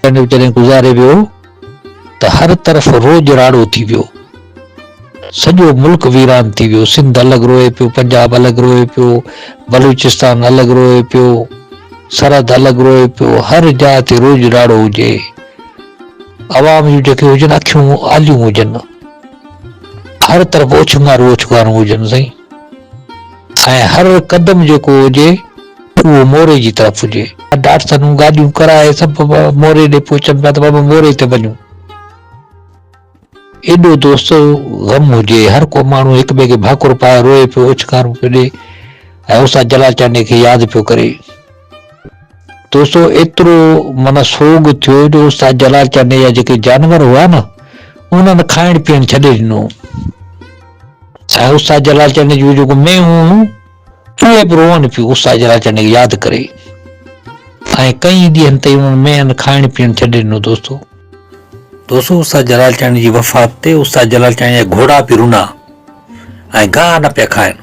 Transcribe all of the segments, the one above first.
جڏهن گذاري ويو ته هر طرف روڄ راڙو ٿي ويو. سڄو ملڪ ويران ٿي ويو. سنڌ الڳ روئي پيو، پنجاب الڳ روئي پيو، بلوچستان الڳ روئي پيو، سرحد الڳ روئي پيو، هر جاء تي روڄ راڙو هجي. عوام جون جيڪي هجن اکيون آليون هجن. هر طرف اوڇنگارون اوڇنگارون هجن سائين. ۽ هر قدم جيڪو هجي اهو موري جي طرف هجي. ڊاٽسنون گاڏيون ڪرائي سڀ موري ڏي پهچن پيا ته بابا موري تي وڃون. ايڏو دوست غم هجي هر ڪو ماڻهو هڪ ٻئي کي ڀاڪر پائي روئي پيو اوڇنگارون پيو ڏي ۽ استاد جلال چانڊيي کي ياد پيو ڪري. دوستو ايترو معنيٰ سوڳ ٿيو جو استاد جلال چانڊيي جا جيڪي جانور هئا نه انهن کائڻ پيئڻ ڇڏي ڏنو. ۽ استاد جلال چانڊيي جون جيڪو مينهون هيون اهي به روئن پيون استاد جلال چانڊيي کي ياد ڪري ۽ ڪئين ڏينهن تائين انهن مينهن کائڻ پيئڻ ڇڏي ڏنو دوستو. دوستو استاد جلال چانڊيي جي وفات تي استاد جلال چانڊيي جا گهوڙا به رنا ۽ گاهه نه پيا کائن.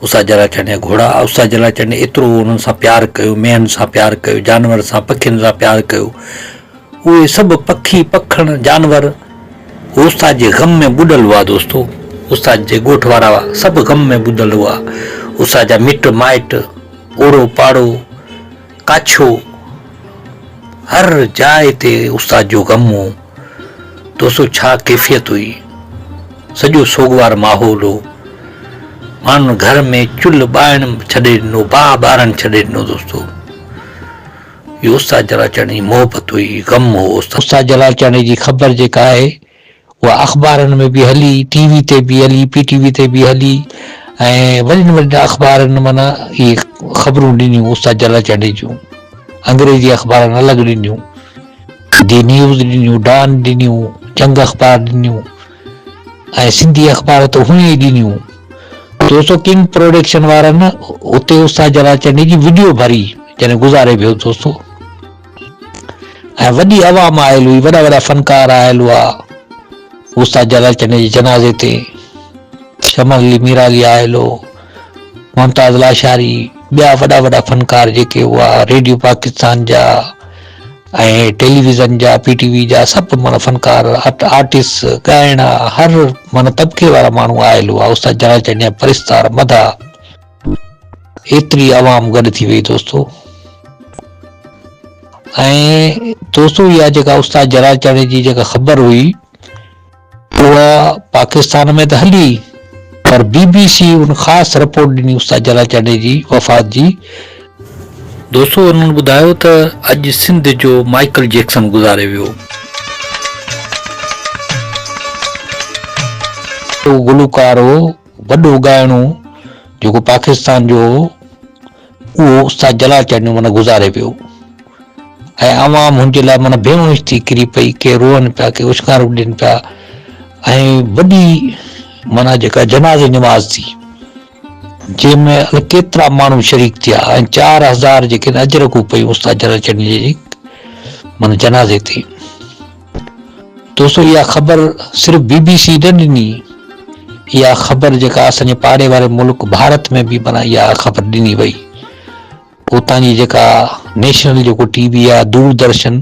استاد جلال چانڊيي جا گهوڙا استاد جلال چانڊيي ايترو انهن سان پيار ڪيو مينهن سان پيار ڪيو جانور سان پکين سان پيار ڪيو اهي سڀ پکي پکڻ جانور استاد جي غم ۾ ٻڏل هئا دوستو استاد جي ڳوٺ وارا سڀ غم ۾ ٻڏل هئا استاد جا مٽ مائٽ اوڙو پاڙو ڪاڇو هر جاء تي استاد جو غم هو دوستو ڇا ڪيفيت هئي سڄو سوڳوار ماحول هو ماڻهن گهر ۾ چلهه ٻائڻ ڇڏي ڏنو باهه ٻارڻ ڇڏي ڏنو دوستو اهو استاد جلال چانڊيي جي محبت هئي غم هو استاد جلال چانڊيي جي خبر جيڪا آهي اها اخبارن ۾ به هلي، ٽي وي تي به هلي، پي ٽي وي تي به هلي ۽ وڏين وڏين اخبارن معنيٰ اهي خبرون ڏنيون استاد جلال چانڊيي جون. انگريزي اخبارن الڳ ڏنيون، the news ڏنيون، ڊان ڏنيون، جنگ اخبار ڏنيون ۽ سنڌي اخبار ته هونئن ئي ڏنيون. دوستو ڪنگ پروڊڪشن وارن اتي استاد جلال چانڊيي جي وڊيو ڀري جڏهن گذاري ويو دوستو. ۽ وڏي عوام آيل هئي، وڏا وڏا فنڪار آيل هئا، استاد جلال چنڙي جي جنازي تي شمن علي ميرالي آيل هو، ممتاز لاشاري، ٻيا وڏا وڏا فنڪار جيڪي هئا، ريڊيو پاڪستان جا ۽ ٽيليويزن جا، پي ٽي وي جا سڀ معنيٰ فنڪار، آرٽسٽ، ڳائڻا، هر معنيٰ طبقي وارا ماڻهو آيل هئا، استاد جلال چنڙي جا پرستار، مداح. ايتري عوام گڏ ٿي وئي دوستو ۽ دوستو اها جيڪا استاد جلال چانڊيي جي جيڪا خبر هئي اها پاڪستان ۾ ته هلي پر بي بي سي ان خاص رپورٽ ڏني استاد جلال چانڊيي جي وفات جي. دوستو انهن ٻڌايو ته اڄ سنڌ جو مائيڪل جيڪسن گذاري ويو. گلوڪار هو وڏو ڳائڻو جيڪو پاڪستان جو هو اهو استاد جلال چانڊيو معنيٰ گذاري ويو ۽ عوام هن جي لاء معنيٰ بيهوش ٿي ڪري پئي ڪي روئن پيا ڪي اوڇنگارون ڏين پيا ۽ وڏي معنيٰ جيڪا جنازي نماز ٿي جنهن ۾ الائي ڪيترا ماڻهو شريڪ ٿيا ۽ 4000 جيڪي اجرڪون پيون استاد جلال چانڊيي جي معنيٰ جنازي تي. دوستو اها خبر صرف بي بي سي نه ڏني اها خبر جيڪا اسان جي پاڙي واري ملڪ ڀارت ۾ به معنيٰ اها خبر ڏني وئي اتان جي جيڪا نيشنل جيڪو ٽي وي آهي دور درشن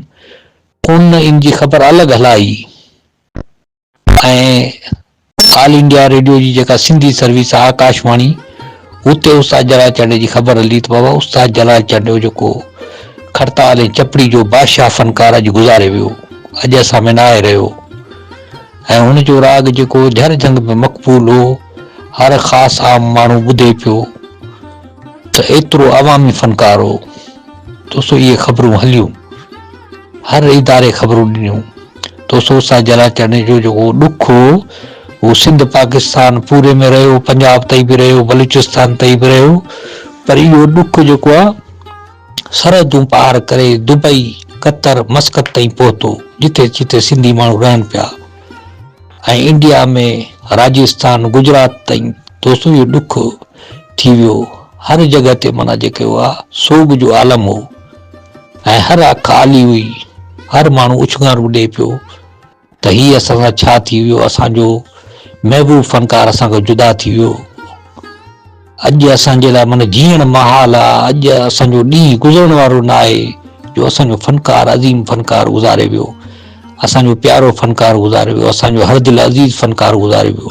ان ان جي خبر الڳ هلائي ۽ آل انڊيا ريڊيو جي جيڪا سنڌي سروس آهي آڪاش واڻي اتي استاد جلال چانڊيو جي خبر هلي ته بابا استاد جلال چانڊيو جيڪو کڙتال ۽ چپڙي جو بادشاهه فنڪار اڄ گذاري ويو اڄ اسان ۾ ناهي رهيو ۽ هن جو راڳ جيڪو جھر جھنگ ۾ مقبول هو هر خاص عام ماڻهو ٻڌي پيو ته ايترو عوامي فنڪار هو دوستو اهي خبرون هليون هر اداري خبرون ڏنيون. دوستو استاد جلال چانڊيو جو جيڪو ڏک هو اهو سنڌ پاڪستان پوري ۾ رهيو، پنجاب تائين به رهيو، بلوچستان تائين به رهيو پر اهو ڏک جيڪو آهي سرحدون پار ڪري دبئي، قطر، مسقط تائين پهتو جتي جتي سنڌي ماڻهو رهن پيا ۽ انڊيا ۾ راجستان، گجرات تائين دوستو اهو ڏک ٿي ويو هر جڳهه تي معنيٰ جيڪي هئا سوڳ جو عالم هو. ۽ هر اک آلي هئي، هر ماڻهو اڇنگارون ڏئي پيو ته هي اسان سان ڇا ٿي ويو، اسان جو محبوب فنڪار اسان کان جدا ٿي ويو، اڄ اسان جي لاء معنيٰ جيئڻ محال آ، اڄ اسان جو ڏينهن گذرڻ وارو نه آهي، جو اسان جو فنڪار عظيم فنڪار گذاري ويو اسان جو پيارو فنڪار گذاري ويو اسان جو هر دل عزيز فنڪار گذاري ويو.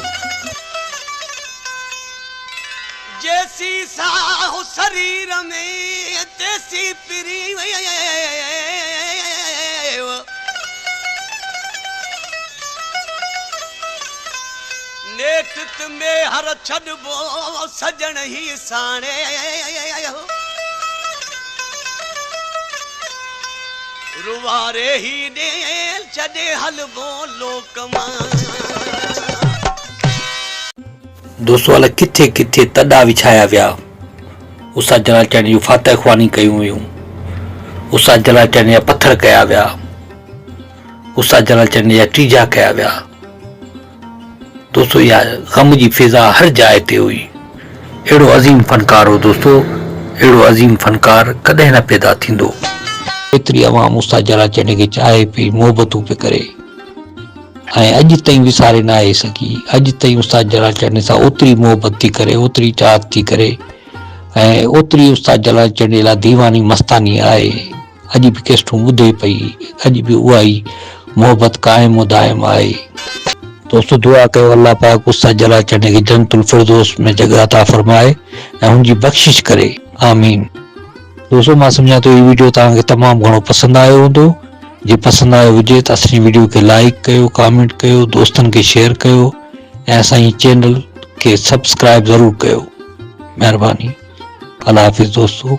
جيسين ساهه سرير ۾ تيسين پرين. نيٺ ته ميهر ڇڏبو سڄڻ هي ساڻي. روئاري هي ڏيل ڇڏي هلبو لوڪ مان. دوستو الاء ڪٿي ڪٿي تڏا وڇايا ويا، استاد جلال چانڊيي جون فاتح خواني ڪيون ويون، استاد جلال چانڊيي جا پٿر ڪيا ويا، استاد جلال چانڊيي جا ٽيجا ڪيا ويا. دوستو اها غم جي فضا هر جاء تي هئي. اهڙو عظيم فنڪار هو دوستو اهڙو عظيم فنڪار ڪڏهن نه پيدا ٿيندو. ايتري عوام استاد جلال چانڊيي کي چاهي پئي محبتون پئي ڪري ۽ اڄ تائين وساري ناهي سگهي اڄ تائين استاد جلال چانڊيي سان اوتري محبت ٿي ڪري اوتري چاهت ٿي ڪري ۽ اوتري استاد جلال چانڊيي لاء ديواني مستاني آهي. اڄ به ڪيسٽون ٻڌي پئي، اڄ به اها ئي محبت قائم و دائم آهي. دوستو دعا ڪيو الله پاڪ استاد جلال چنڙي کي جنت الفردوس ۾ جڳهه عطا فرمائي ۽ هن جي بخشش ڪري آمين. دوستو مان سمجهان ٿو هي ويڊيو توهان کي تمام گهڻو پسند آيو هوندو جي پسند آيو هجي ته اسان جي ويڊيو کي لائيڪ ڪيو ڪامينٽ ڪيو دوستن کي شيئر ڪيو ۽ اسان جي چينل کي سبسڪرائب ضرور ڪيو مهرباني الله حافظ دوستو.